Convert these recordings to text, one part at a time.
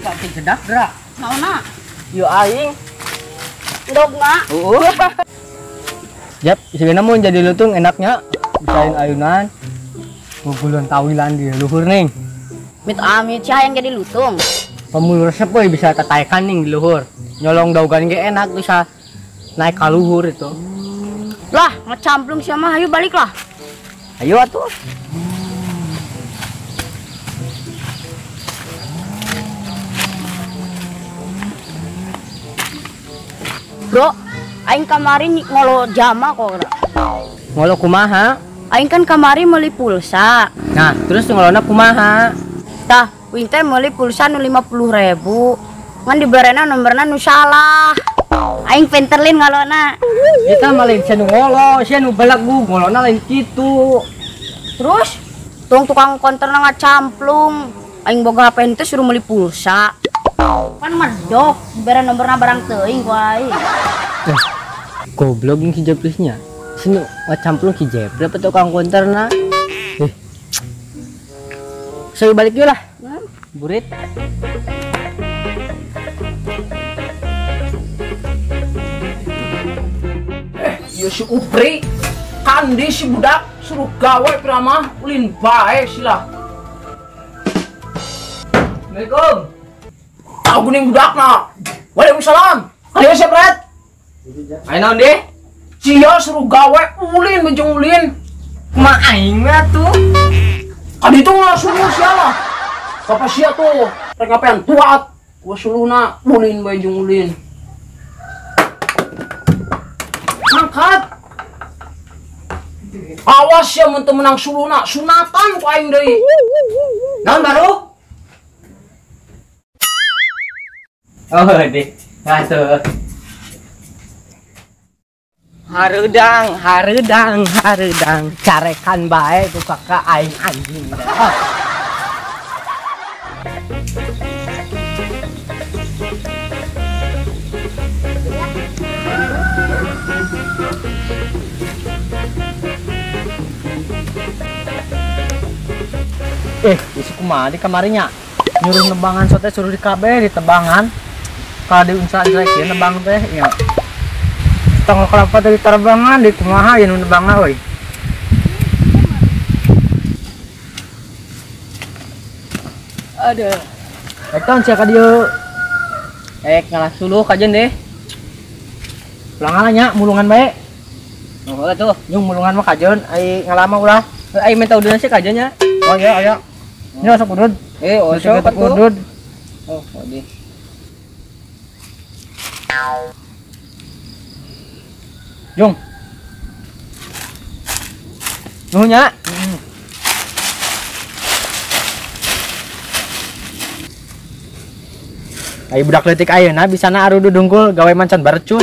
Kaki jedak gerak. Naonna? Yo aing. Dogma. Heeh. Yap, sebenarnya mun jadi lutung enaknya bisain ayunan. Gugulun tawilan di luhur ning. Mit amit sia yang jadi lutung. Pemulur resep we bisa tataikan ning di luhur. Nyolong daugan ge enak bisa naik ka luhur itu. Lah, ngecamplung sia mah, ayo balik lah. Ayo atuh. Bro, aing kamari ngolo jama kok. Ngolo kumaha? Aing kan kamari meuli pulsa. Nah, terus ngolona kumaha? Tah, wing teh meuli pulsa nu 50.000. Ngan diberena nomorna nu salah. Aing pinterlin ngolona. Eta mah lain sia nu ngolo, sia nu belagu ngolona lain kitu. Terus tong tukang konterna ngacamplung. Aing boga HP teh suruh meuli pulsa. Kan medok, dibere nomorna barang teuing ku aing. Goblok si Jeprisnya. Sinu ngacamplung si Jepri apa tukang konterna? Saya balik yuk lah. Burit. Ya si Upri, kandi si budak suruh gawe piramah ulin bae sila. Assalamualaikum. Tahu guning budak na. Waalaikumsalam. Ayo siap red. Ayo naon deh? Cia suruh gawe ulin menjeng ulin. Kumaha aing mah tuh? Kadi itu nggak suruh sia lah. Bapak sia tuh rek ngapain tuat. Gua suruh na ulin bae jeung ulin. Angkat. Awas ya mun teu menang suluhna, sunatan ku aing deui. Naon baru? Oh, deh. Atuh. Hareudang, hareudang, hareudang. Carekan bae ku kakak aing anjing. Oh. Isi kumaha di kamarinya? Nyuruh nebangan sote suruh di KB ditebangan. Kalau diunca-unca ieu nebang teh ya. Tong kelapa dari terbangan di kumaha ieu nu nebangna euy. Aduh. Rek taon sia ka dieu? Ngalah suluh kajen deh. Pulang nya mulungan bae. Oh atuh, nyung mulungan mah kajen ai ngalama ulah. Ai minta udunan sih kajen nya. Oh iya iya. Ini masuk udud. Oh sok atuh. Udud. Oh, di. Jung. Nuhun nya. Ai budak leutik ayeuna bisana arudud dungkul gawe mancan barecus.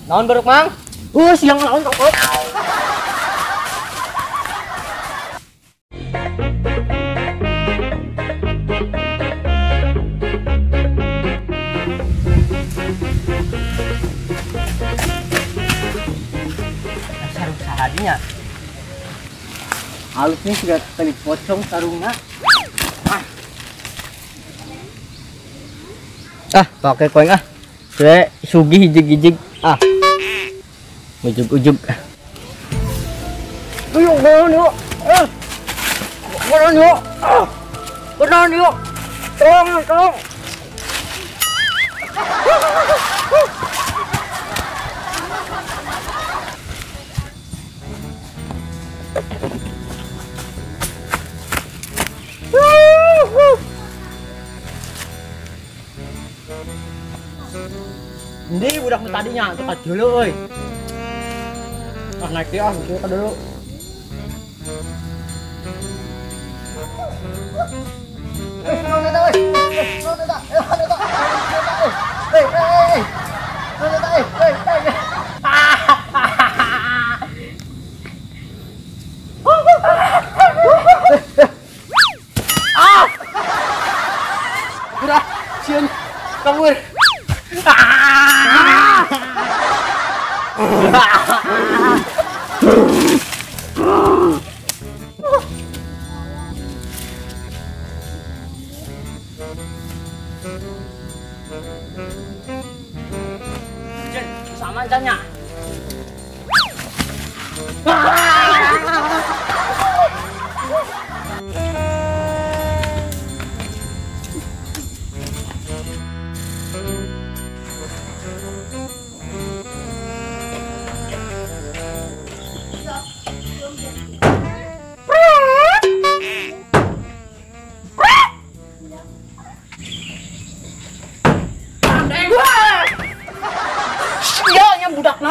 Naon baruk mang? Siang naon kok. Sarung sahadinya. Halus nih sudah tali pocong sarungna. Ah, pakai koin ah. Saya sugih hijig-hijig ah. Ujug-ujug. Yuk, gonon yuk. Gonon yuk. Gonon yuk. Tolong, tolong. Ini budak tadinya tepat dulu euy. Ah naik dia ah kita dulu. Naon eta euy? Naon eta? Naon eta? Euy, euy. Naon eta euy? Euy, euy. Ah! Udah, sieun kabur.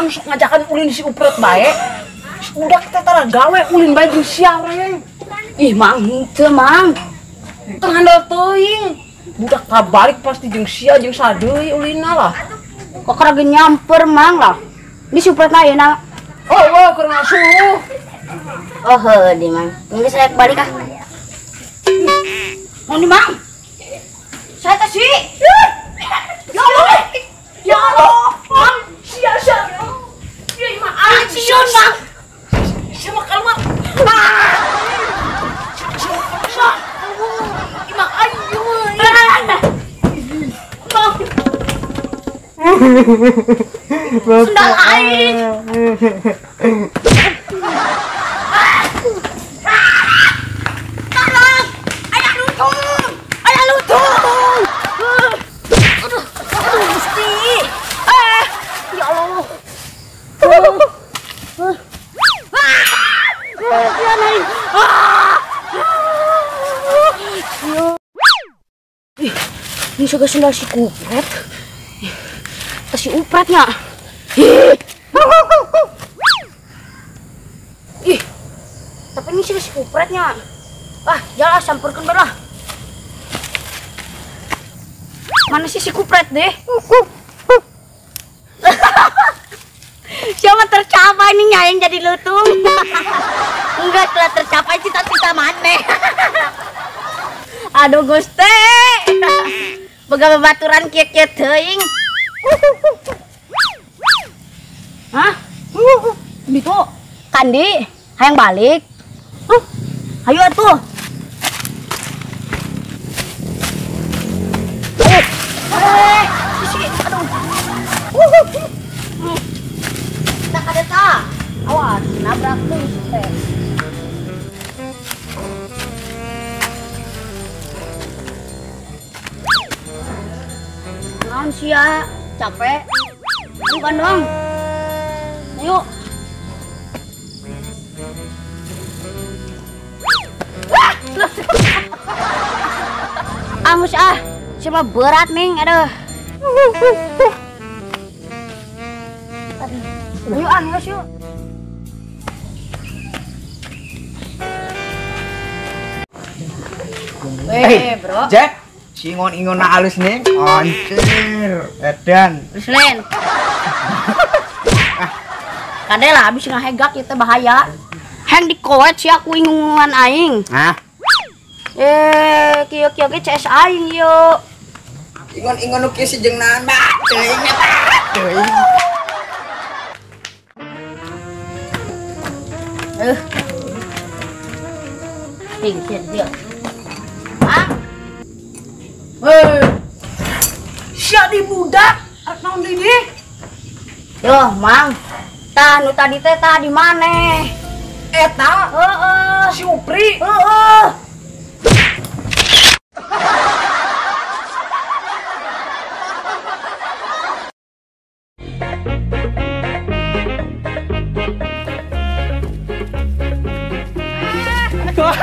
naon sok ngajakan ulin si Upret bae. Udah kita tara gawe ulin bae jeung sia reng. Ih, Mang, henteu, Mang. Teu handal teuing. Budak kabalik pasti jeung sia jeung sadeui ulinna lah. Kok kerage nyamper, Mang lah. Ini si Upret na ayeuna. Oh, wah keur ngasuluh. Oh, heuh di Mang. Geus rek balik ah. Mau nih, Mang. Saya teh si. Ya Allah. Ya Allah, Mang. Sia sia. Ieu mah aing sieun, Mang. Sia mah keluar. Sia. Ieu mah aing euy. Mang. Sendal aing. Tolong! Ayah lutung! Ayah lutung! Aduh, aduh, Gusti. Ya Allah. Ya naik. Ih, ini suka sendal si Kupret. Si Upretnya. Ih. Ih. Tapi ini sih si Kupretnya. Ah, jalan samperkeun bae lah. Mana sih si Kupret deh? Siapa tercapai nih nyayang jadi lutung? Enggak, telah tercapai cita-cita mana? Aduh Gusti. Boga babaturan kieu-kieu teuing. Hah? Itu Kandi, hayang balik. Ayo atuh. Sisi, aduh. Tak ada tak. Awas, nabrak tuh teh. Naon sia? Capek. Ayo bandong. Ayo. Amus ah, cuma berat nih, aduh. Ayo ah, yuk. Weh, bro. Jack, singon-ingon na alus nih. Anjir, edan. Terus lain. Kade lah, abis ngahegak itu bahaya. Heng dikoet sih aku ingungan aing. Hah? Kieu-kieu ge CS aing yeuh. Ingon-ingon nu kieu si jeung naon bah? Teuing eta. Teuing. Ting sieun dieu. Mang. Hei. Sia di budak, arek naon deui di? Yoh, Mang. Tah nu tadi teh tah di maneh? Eta? Heeh. Si Upri? Heeh. Wah.